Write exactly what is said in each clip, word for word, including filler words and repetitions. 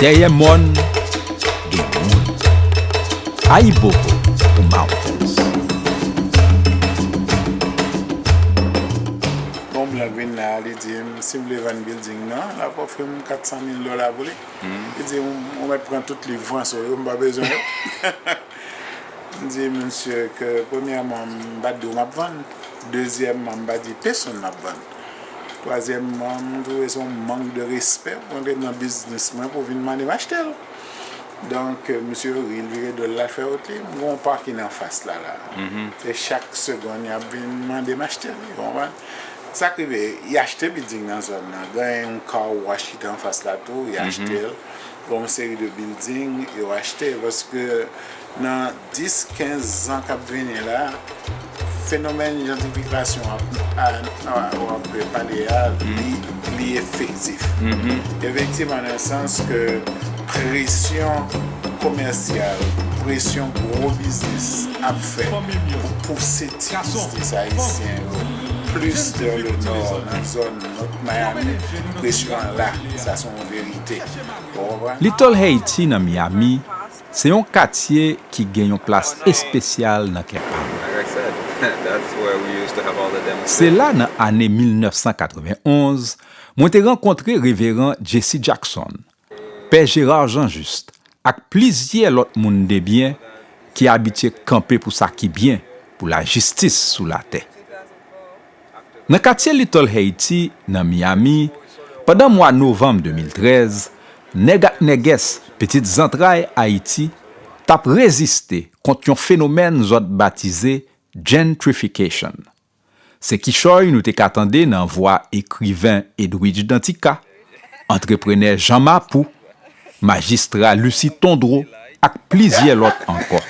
Dèyè mòn, gen moun. Ayibobo pou Mountains. Yon blan k vin la, li di m, si m vle vann building nan, l ap ofri m kat san mil dola pou li. Li di m, ou mèt pran tout liv franse w yo, m pa bezwen yo. M di misye ke, premyèman, m pa t di w m ap vann. Dezyèmman, m pa di pesonn m ap vann. Twazyèmman, m twouve se yon mank de respè pou antre nan biznis mwen pou w vin mande m achte l. Donk, misye ri, l vire do l, l al fè wout li. M gen yon pakin anfas la, la. Se chak segonn y ap vin mande m achte l, ou konprann? Sa k rive, y achte building nan zòn nan. Gen yon car wash ki te anfas la tou, y achte l. Gen yon seri de building, yo achte. Paske nan dis, kenz zan k ap vini la, fenomèn jantrifikasyon w ap, a, a, w ap pale a, li, li efektif. Efektif an nan sans ke presyon komèsyal, presyon gwo biznis ap fè pou pouse ti biznis ayisyen yo plis vers le nord, nan zòn North Miami, presyon an la, sa se yon verite. Ou konprann? Little Haiti nan Miami, se yon katye ki gen yon plas espesyal nan kè pa m. Like I said, that's where we used to have all the demonstrations. Se la, nan ane mil nèf san katrevenn onz, mwen te rankontre Reveran Jesse Jackson, Pè Gérard Jean Juste, ak plizyè lòt moun de byen ki abitye kanpe pou sa ki byen, pou lajistis sou latè. Nan katye Little Haiti, nan Miami, pandan mwa novanm de mil trèz, nèg ak nègès pitit zantray Ayiti t ap reziste kont yon fenomèn zòt batize gentrification. Se kichòy nou te ka tande nan vwa ekriven Edwidge Danticat, antreprenè Jean Mapou, majistra Lucie Tondreau ak plizyè lòt ankò.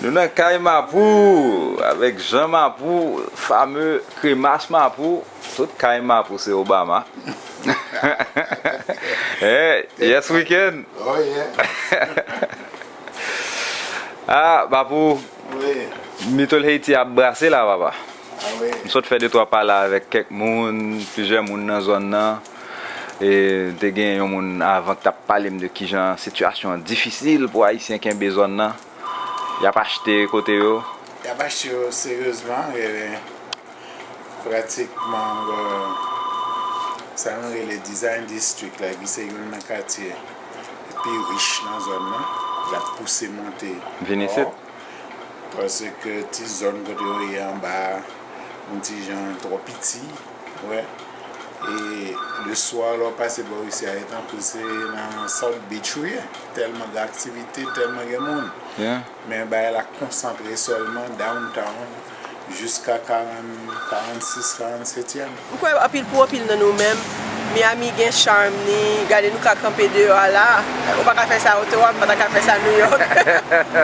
Nou nan kay Mapou, avèk Jean Mapou, fame Kremas Mapou, tout kay Mapou se Obama. Hey, yes, weekend. Oh, yeah. Ah, Mapou, Little Haiti ap brase la, papa. M sot fè de twa pale avèk kèk moun, plizyè moun nan zòn nan. E te gen yon moun avan ki t ap pale m de kijan sitiyasyon an difisil pou Ayisyen kenbe zòn nan. Y ap achte kote yo. Y ap achte yo seryezman. E pratikman, euh, sa nou rele Design District la, ki se youn nan katye pi rich nan zòn nan, l ap pouse monte. Vin isit. Paske ti zòn kote yo ye anba a, yon ti jan twò piti, wè. E le swa, lè w pase bò isi a, e tankou se nan South Beach ou ye. Tèlman gen aktivite, tèlman gen moun. Men bagay la konsantre sèlman downtown, jiska karant, karannsis, karannsetyèm. M kwè anpil pou anpil nan nou menm, Miami gen charm ni, gade nou ka kanpe deyò a la, ou pa ka fè sa Ottawa, m pa ta ka fè sa New York.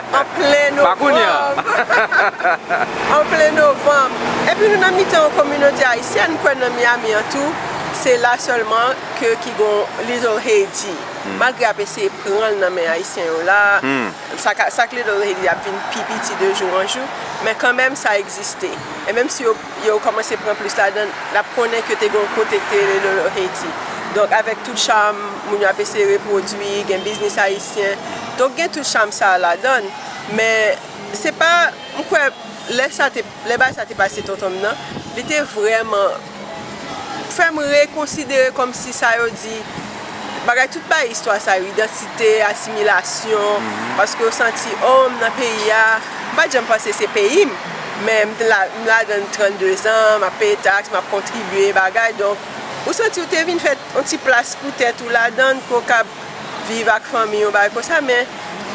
An plen novanm. An plen novanm. Epi nou nan mitan yon kominote ayisyèn, m kwè nan Miami an tou, se la sèlman ke ki gon Little Haiti. Malgre y ap eseye pran l nan men ayisyen yo la, sa ka, sa k Little Haiti ap vin pi piti de jou an jou, men kanmenm sa egziste. E menm si yo, yo kòmanse pran plis ladan l, l ap konnen ke te gen yon kote ki te rele Little Haiti. Donk, avèk tout cham, moun yo ap eseye repwodui, gen biznis ayisyen. Donk, gen tout cham sa a ladan l. Men, se pa, m kwè, lè sa te, lè bagay sa te pase tonton m nan, li te vrèman fè m rekonsidere kòmsi sa yo di, bagay, tout bagay istwa sa yo, idantite, asimilasyon, paske yo santi, o, m nan peyi a, m pa t janm panse se peyi m, men m la, m ladan l trannde zan, m ap peye taks, m ap kontribye, bagay, donk, ou santi w te vin fè yon ti plas pou tèt ou ladan l, ke w kab viv ak fanmi, yon bagay konsa, men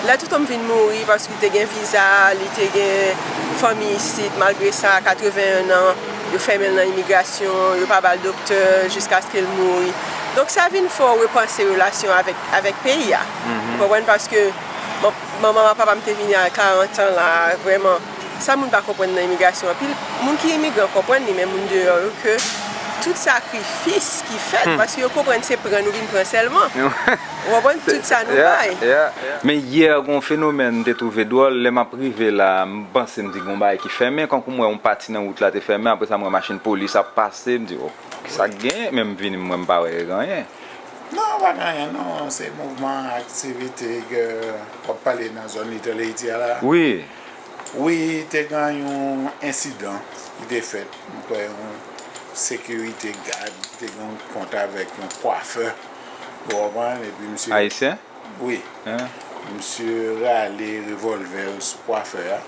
lè tonton m vin mouri, paske li te gen viza, li te gen fanmi isit, malgre sa, katreven en an, yo fèmen l nan imigrasyon, yo pa ba l doktè, jiskaske l mouri. Donk, sa vin fè w repanse relasyon avèk, avèk peyi a. Ou konprann? Paske man-, manman m ak papa m te vini a karant an la, vrèman, sa moun pa konprann nan imigrasyon. Anpil moun ki imigran konprann li, men moun deyò yo, ke tout sakrifis ki fèt, paske yo konprann se pran nou vin pran sèlman. Ou konprann tout sa nou bay. Men yè, gon fenomèn m te twouve dwòl, lè m ap rive la, m panse m di gon bagay ki fèmen, kankou m wè yon pati nan wout la te fèmen, apre sa m wè machin polis ap pase, m di, o, kisa k genyen? Men m vini, m wè m pa wè anyen. Non, pa gen anyen non, se mouvman, aktivite ke w ap pale nan zòn Little Haiti a la. Wi. Wi, te gen yon ensidan ki te fèt. Mwen kwè yon sekirite gad ki te gen yon kont avèk yon kwafè. Ou konprann? Epi misye Ayisyen? Wi. Hein? Misye rale revòlvè l sou kwafè a.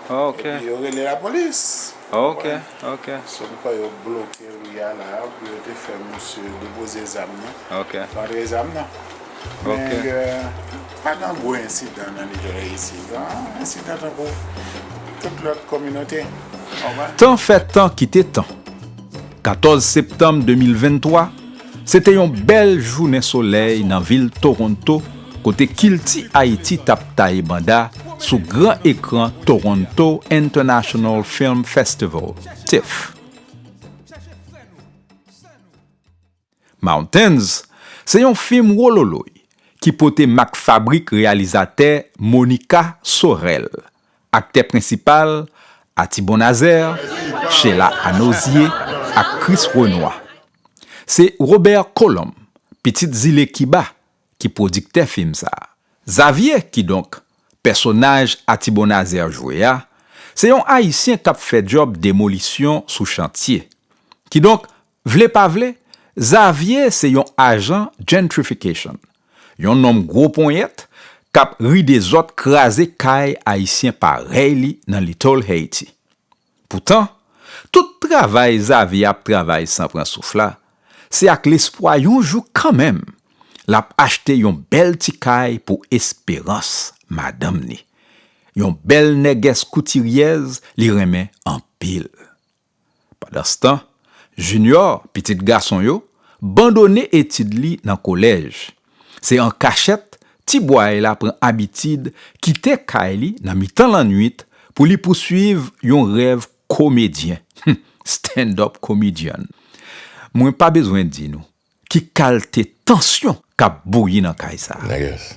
Ok. Epi yo rele lapolis. Ok, ok. So, m kwè yo bloke ri a la pou yo te fè misye depoze zam nan. Ok. Rantre zam nan. Ok. Men, euh, pa gen gwo ensidan nan New Jersey isi. Gen ensidan tankou tout lòt kominote. Konprann? Tan fè tan kite tan. Katòz septanm de mil venntwa, se te yon bèl jounen solèy nan vil Toronto, kote Kilti Ayiti t ap taye banda sou gran ekran Toronto International Film Festival, tif. Mountains se yon fim wololoy ki pote mak fabrik reyalizatè Monica Sorel, aktè prensipal Atibon Nazaire, Sheila Anozier ak Chris Renois. Se Robert Colomb, pitit zile Kiba, ki pwodiktè fim sa a. Xavier, kidonk, pèsonaj Atibon Nazaire jwe a, se yon Ayisyen k ap fè djòb demolisyon sou chantye. Kidonk, vle pa vle, Xavier se yon ajan gentrification, yon nonm gwo ponyèt k ap ri dezòd kraze kay Ayisyen parèy li nan Little Haiti. Poutan, tout travay Xavier ap travay san pran souf la, se ak lespwa yon jou kanmenm, l ap achte yon bèl ti kay pou Esperans, madanm ni. Yon bèl nègès koutiryèz li renmen anpil. Pandanstan, Junior, pitit gason yo, bandone etid li nan kolèj. Se an kachèt, ti bway la pran abitid kite kay li nan mitan lannwit pou li pouswiv yon rèv komedyen, stand-up comedian. Mwen pa bezwen di nou ki kalte tansyon k ap bouyi nan kay sa a. Nègès.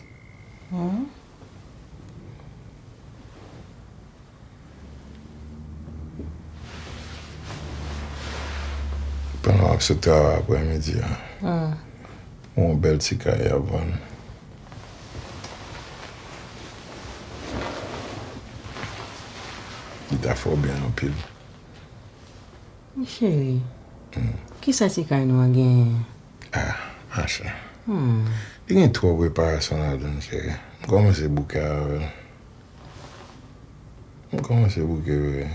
Pandan w ap sot travay aprèmidi a, yon bèl ti kay y ap vann. Li ta fè w byen anpil. Cheri, kisa ti kay nou an genyen? Ah, machè. Li gen twòp reparasyon ladan l, cheri. M kòmanse bouke avè l. M kòmanse bouke vre.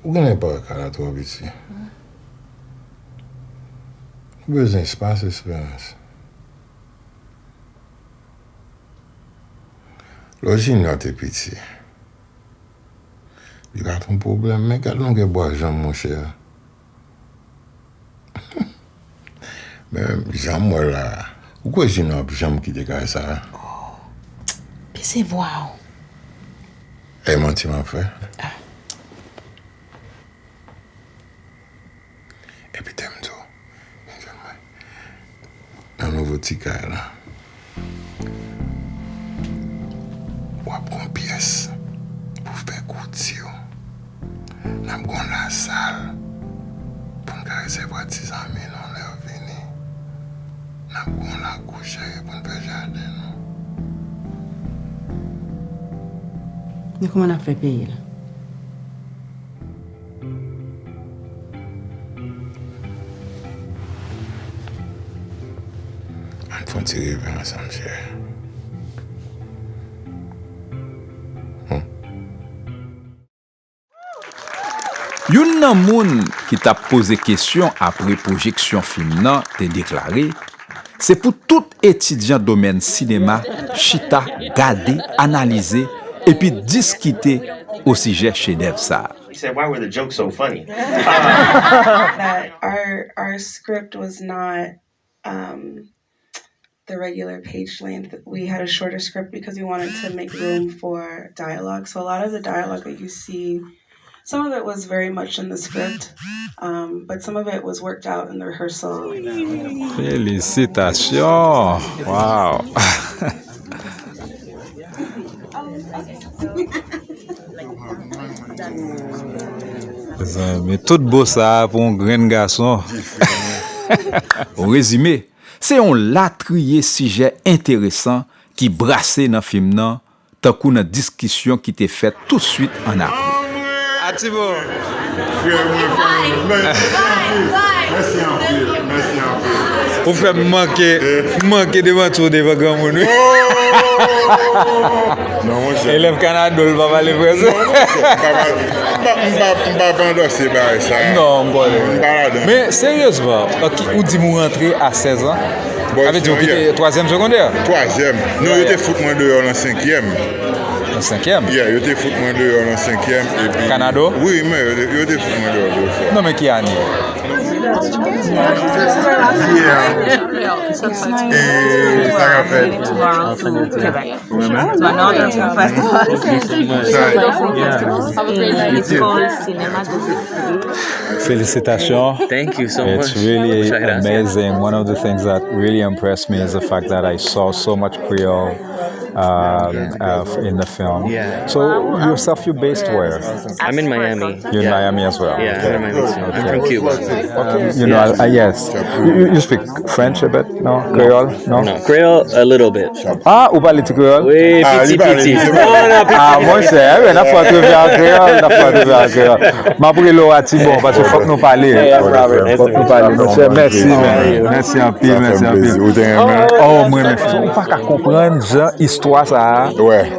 Ou genlè pa wè kay la twò piti. Ou bezwen espas, Esperans. Lè Junior te piti, li pa t yon pwoblèm, men gad longè bwa janm, monchè. Men, jan m wè l la, ou kwè Junior ap janm kite kay sa a? Oh, bese vwa w. E manti m ap fè? Ah. Epi te m di w, men jan mwen, nan nouvo ti kay la, w ap gon pyès pou fè kouti w. N ap gon lasal pou n ka resevwa ti zanmi nou lè yo vini. N ap gon lakou cheri pou n fè jaden nou. Men kòman n ap fè peye l? Ann fè yon ti reve ansanm, cheri. Hmm. Youn nan moun ki t ap poze kesyon apre pwojeksyon fim nan te deklare, se pou tout etidyan domèn sinema chita, gade, analize, epi diskite osijè chedèv sa a. He said, "Why were the jokes so funny?" That our our script was not um, the regular page length. We had a shorter script because we wanted to make room for dialogue. So a lot of the dialogue that you see, some of it was very much in the script, um, but some of it was worked out in the rehearsal. Félicitations! Wow! Mezanmi, tout bo sa a pou yon grenn gason. O rezime, se yon latriye sijè enteresan ki brase nan fim nan, tankou nan diskisyon ki te fèt toutswit annapre. Atibò. Frè mwen, frè mwen. Mèsi anpil. Mèsi anpil. Mèsi anpil. Ou fè m manke, manke devan tou devan granmoun, wi. Non, monchè. Elèv Kanado, l pa pale fransè. Non, monchè, m pa pale. M pa, m pa, m pa, m pa endòse bagay sa. Non, m konnen. M pa ladan. Men, seryezman, ok, ou di m ou rantre a sèz an? Sa vle di ou kite twazyèm segondè? Twazyèm. Non, yo te fout mwen deyò nan senkyèm. Nan senkyèm? Yeah, yo te fout mwen deyò nan senkyèm, epi Kanado? Wi, men yo te, yo te fout mwen deyò de fwa. Non, men ki ane? Yeah. E sa k ap fèt? Ou renmen? Sa, yeah. Felisitasyon. Thank you so much. It's really amazing. One of the things that really impressed me is the fact that I saw so much Creole um, uh, in the film. Yeah. So yourself, you based where? I'm in Miami. You're in Miami as well. Yeah, I'm in Miami too. I'm from Cuba. Okay. You know, I, I, yes. You, you you speak French a bit? No? Creole? No? No, Creole a little bit. Ah, ou pale ti kreyòl? Wi, piti, piti. Non, non, piti. Ah, monchè, eh ben, n ap fè antrevwa an kreyòl, n ap fè antrevwa an kreyòl. M ap rele w a ti bon, paske fòk nou pale. Fòk nou pale, monchè. Mèsi, mèsi anpil, mèsi anpil. Ou te renmen? Oh, mwen, men, ou pa ka konprann jan istwa sa a.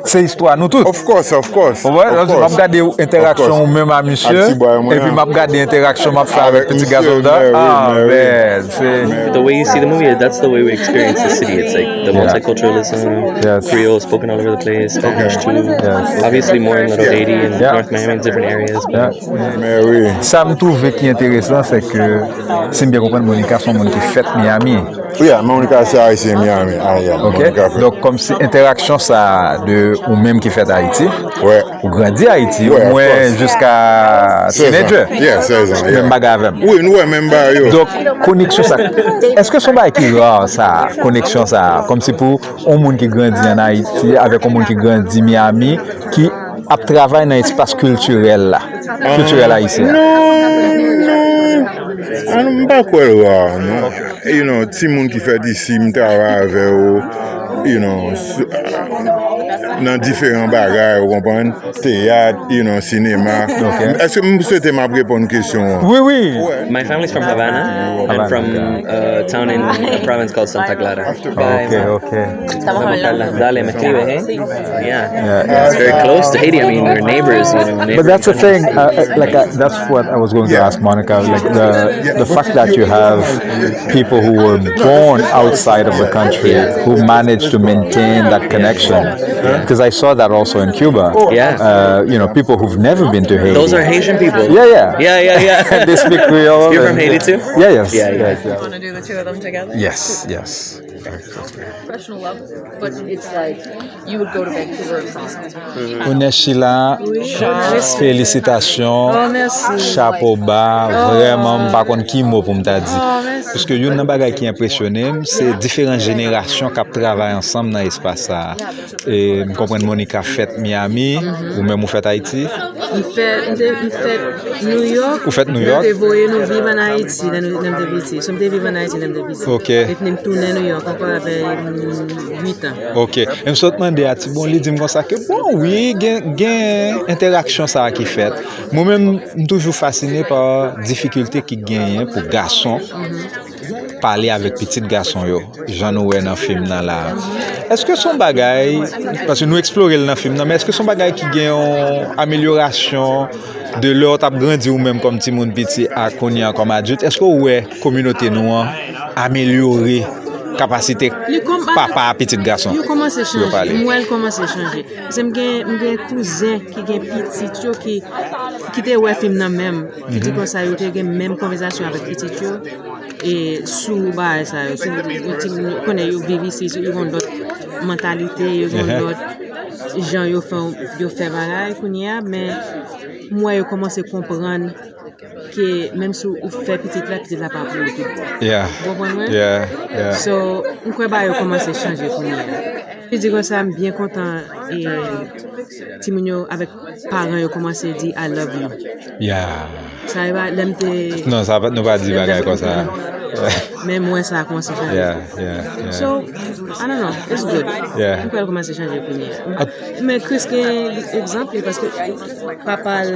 Se istwa nou tout. Of course, of course. Ou wè, m ap gade entèraksyon ou menm a misye, epi m ap gade entèraksyon m ap fè avèk pitit gason m nan. Ah, man, se The way you see the movie, that's the way we experience the city. It's like the multiculturalism, Creole spoken all over the place, Spanish too. Obviously, more in Little Haiti and North Miami and different areas. But Men wi. Sa m twouve ki enteresan, se ke, si m byen konprann, Monica se yon moun ki fèt Miami. Yeah, Monica se Ayisyen Miami. Ah, yeah, Monica fèt. Donk, kòmsi entèraksyon sa a de ou menm ki fèt Ayiti, ou grandi Ayiti, omwen jiska teenager. Menm bagay avè m. Wi, nou wè menm bagay yo. Donk, koneksyon sa, èske se yon bagay ki ra sa, koneksyon sa, kòmsi pou yon moun ki grandi ann Ayiti avèk yon moun ki grandi Miami, ki ap travay nan espas kiltirèl la, kiltirèl ayisyen an? Non, non. Ah, non, m pa kwè l ra, non. You know, timoun ki fèt isi, m travay avè yo, you know, nan diferan bagay, ou konprann? Teyat, you know, sinema. Èske m swete m ap reponn kesyon an? Wi, wi. My family's from Havana. I'm from a town in a province called Santa Clara. Ok, ok. Dale, me escribe, eh? Yeah. It's very close to Haiti. I mean, we're neighbors. We're neighbors. But that's the thing. Uh, uh, like, uh, that's what I was going to ask Monica. Like, the, the fact that you have people who were born outside of the country who managed to maintain that connection. Because I saw that also in Cuba. Yeah. Uh, you know, people who've never been to Haiti. Those are Haitian people. Yeah, yeah. Yeah, yeah, yeah. They speak Creole. You're from Haiti too? Yeah, yes. Yeah, yeah. Yes, yes. Professional level, but it's like you would go to Vancouver or Toronto. Onèchila, felisitasyon, chapo ba, vrèman m pa konn ki mo pou m ta di. Piske youn nan bagay ki enpresyone m, se diferan jenerasyon k ap travay ansanm nan espas sa a. E m konprann Monica fèt Miami, ou menm ou fèt Ayiti. M fèt, m te, m fèt New York. Ou fèt New York? Yo te voye nou viv ann Ayiti lè nou, lè m te piti. So m te viv ann Ayiti lè m te piti. Ok. Epi m tounen New York ankò avè mm, uit an. Ok. E m sot mande a ti bon, li di m konsa ke bon, wi, gen, gen entèraksyon sa a ki fèt. Mwen menm, m toujou fasine pa difikilte ki genyen pou gason pale avèk pitit gason yo, jan nou wè nan fim nan la a. Èske se yon bagay, paske nou eksplore l nan fim nan, men èske se yon bagay ki gen yon amelyorasyon de lè w t ap grandi ou menm kòm timoun piti a kounye a kòm adilt? Èske w wè kominote nou an amelyore kapasite papa a pitit gason pou yo pale? Li kòm-, li kòmanse chanje. M wè l kòmanse chanje. Paske m gen, m gen kouzen ki gen pitit yo ki, ki te wè fim nan menm. Ki di konsa yo te gen menm konvèsasyon avèk pitit yo. E sou bagay sa yo, sou yon timoun, ou konnen yo viv isi, yo gen yon lòt mantalite, yo gen yon lòt jan yo fè, yo fè bagay kounye a, men m wè yo kòmanse konprann ke menm si w fè pitit la, pitit la pa pou ou tout bon. Ou konprann mwen? So, m kwè bagay yo kòmanse chanje kounye a. Li di konsa, m byen kontan e timoun yo avèk paran yo kòmanse di I love you. Sa e pa lè m te. Non, sa pa, nou pa di bagay konsa. Men m wè sa kòmanse chanje. Yeah, yeah, yeah. So, I don't know, it's good. Yeah. M pral kòmanse chanje kounye a. Men Chris gen egzanp li, paske papa l,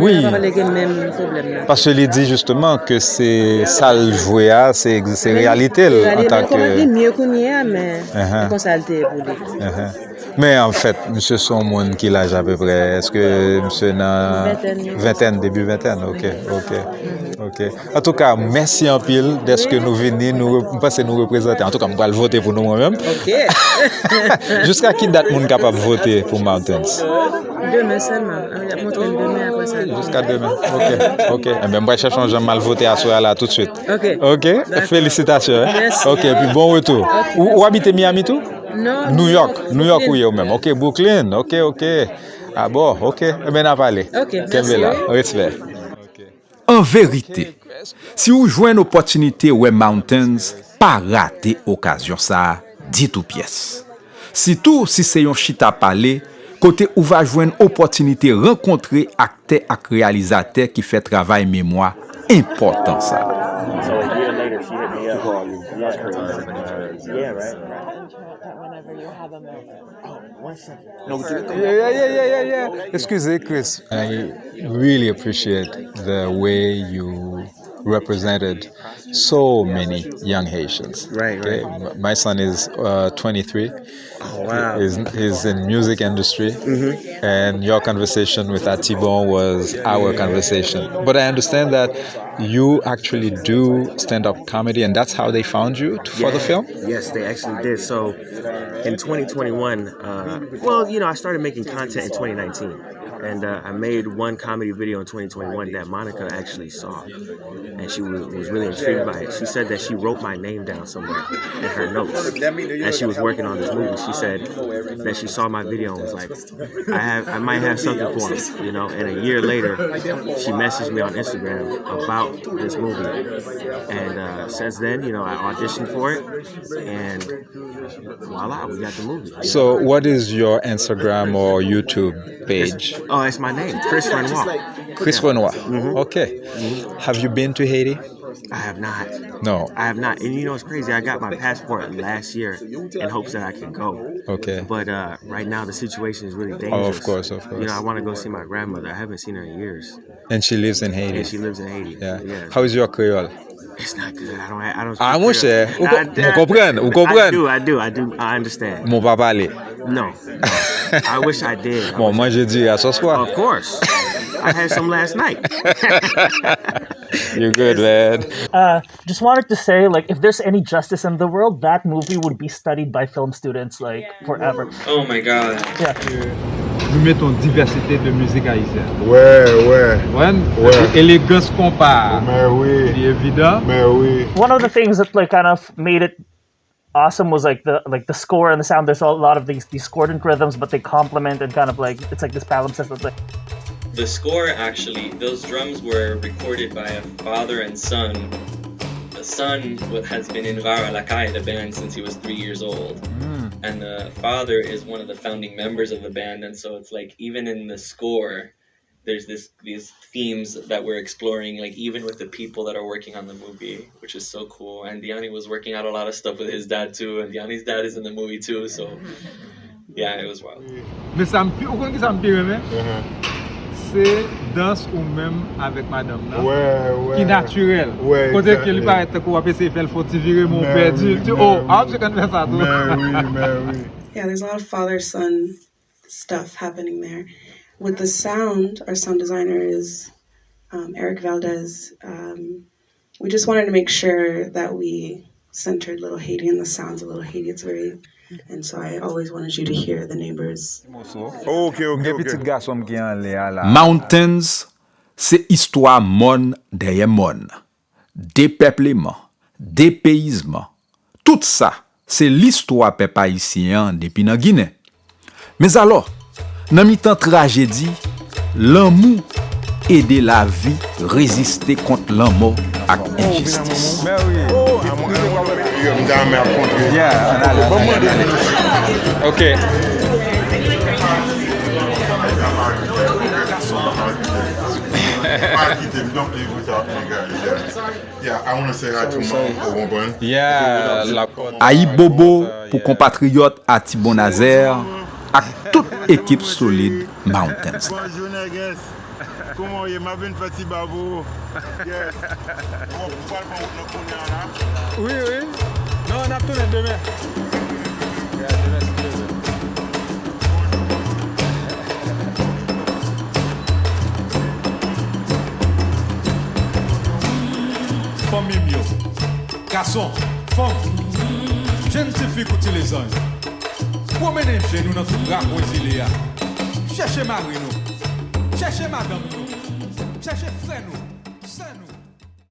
wi, papa l gen menm pwoblèm nan. Paske li di jisteman ke se sa l jwe a, se, se reyalite l antanke. Li mye kounye a, men, uh-huh, se konsa l te ye pou li. Uh-huh. Men anfèt, misye se yon moun ki laj apeprè? Èske misye nan ventèn, debi ventèn? Ok, ok, ok. Antouka, mèsi anpil dèske nou vini. Nou, m panse nou reprezante. Antouka, m pral vote pou nou mwen menm. Ok. Jiska ki dat moun kapab vote pou Mountains? Demen sèlman. Y ap montre m demen, apre sa. Jiska demen. Ok, ok. Enben, m pral chèche yon jan m al vote aswè a la toutswit. Ok. Ok? Dakò. Felisitasyon, hein? Mèsi. Ok, epi bon retou. Ok. Ou, ou abite Miami tou? Non, New York. New York ou ye ou menm. Ok, Brooklyn. Ok, ok. Ah bon, ok. Enben, n a pale. Ok, mèsi. Kenbe la. Respè. An verite, si w jwenn opòtinite wè Mountains, pa rate okazyon sa a ditou pyès. Sitou si se yon chita pale kote ou va jwenn opòtinite rankontre aktè ak reyalizatè ki fè travay memwa enpòtan sa a. So a year later, she hit me up. She called you. Yeah, right. Yeah, yeah, yeah, yeah, yeah, yeah. Excusez, Chris. I really appreciate the way you represented so many young Haitians. Right, okay? Right. M-, my son is, uh, twenty-three. Oh, wow. He's, he's in music industry, mm-hmm, and your conversation with Atibon was our conversation. But I understand that you actually do stand-up comedy, and that's how they found you t-, for the film? Yes, they actually did. So in twenty twenty-one, uh, well, you know, I started making content in twenty nineteen, and, uh, I made one comedy video in twenty twenty-one that Monica actually saw, and she was, was really intrigued by it. She said that she wrote my name down somewhere in her notes as she was working on this movie. She said that she saw my video and was like, I have, I might have something for him, you know. And a year later, she messaged me on Instagram about this movie, and, uh, since then, you know, I auditioned for it, and voila, we got the movie. So, what is your Instagram or YouTube page? Oh, it's my name, Chris Renoir. Chris Renoir. Mm-hmm. Okay. Mm-hmm. Have you been to Haiti? I have not. No. I have not. And you know, it's crazy. I got my passport last year in hopes that I could go. Okay. But, uh, right now, the situation is really dangerous. Oh, of course, of course. You know, I wanna go see my grandmother. I haven't seen her in years. And she lives in Haiti. And she lives in Haiti. Yeah. Yeah. How is your Creole? It's not good. I don't, I don't speak Creole. Ah, mon chè, ou ko-, mwen konprann, ou konprann. I do, I do, I do, I understand. Mwen pa pale. No, no. I wish I did. Bon, manje diri a sòs pwa. Of course. I had some last night. You good, man. Uh, just wanted to say, like, if there's any justice in the world, that movie would be studied by film students, like, forever. Oh my God. Yeah. Nou mete yon divèsite de mizik ayisyèn. Wè, wè. Konprann? Wè. Epi elegans konpa a. Mè wi. Li evidan. Mè wi. One of the things that, like, kind of made it awesome was, like, the, like, the score and the sound. There's a lot of these, these discordant rhythms, but they complement and kind of, like, it's like this palimpsest that's, like, the score, actually, those drums were recorded by a father and son. The son wa-, has been in Rara Lakay, the band, since he was three years old. Mm. And the father is one of the founding members of the band, and so it's like, even in the score, there's this, these themes that we're exploring, like, even with the people that are working on the movie, which is so cool. And Diani was working out a lot of stuff with his dad too, and Diani's dad is in the movie too, so yeah, it was wild. Men sa m pi, ou konn ki sa m pi renmen? Uh-huh. Se dans ou menm avèk madanm nan. Wè, wè. Ki natirèl. Wè, exactly. Kote ke li parèt tankou w ap eseye fè l fè yon ti vire, men w pèdi. Mè wi, oh, mè wi. Ah, misye konn fè sa tou. Mè wi, mè wi. Yeah, there's a lot of father-son stuff happening there. With the sound, our sound designer is, um, Eric Valdez. Um, we just wanted to make sure that we centered Little Haiti and the sounds of Little Haiti. It's very, and so I always wanted you to hear the neighbors. Ok, ok, ok. M gen pitit gason m ki anlè a la. Mountains, se istwa mòn dèyè mòn. Depèpleman, depeyizman, tout sa, se listwa pèp ayisyen an depi nan Ginen. Mezalò, nan mitan trajedi, lanmou ede lavi reziste kont lanmò ak enjistis. Ok. Kite m, don't leave without me, guys. Yeah. Yeah, I wanna say hi to mom, ou konprann? Ayibobo pou konpatriyòt Atibon Nazè ak tout ekip Solid Mountains. Bonjou, nègès. Kòman w ye? M ap vin fè ti ba pou ou. Yes. Bon, ou pral pran wout nan kounye a la? Wi, wi. Non, n ap tounen demen. Yeah, demen, si Dye vle. Fanmi m yo, gason, fanm, jenn tifi kou ti lezanj, pwomennen je nou nan tout rakwen zile a. Chèche mari nou, chèche madanm nou, chèche frè nou.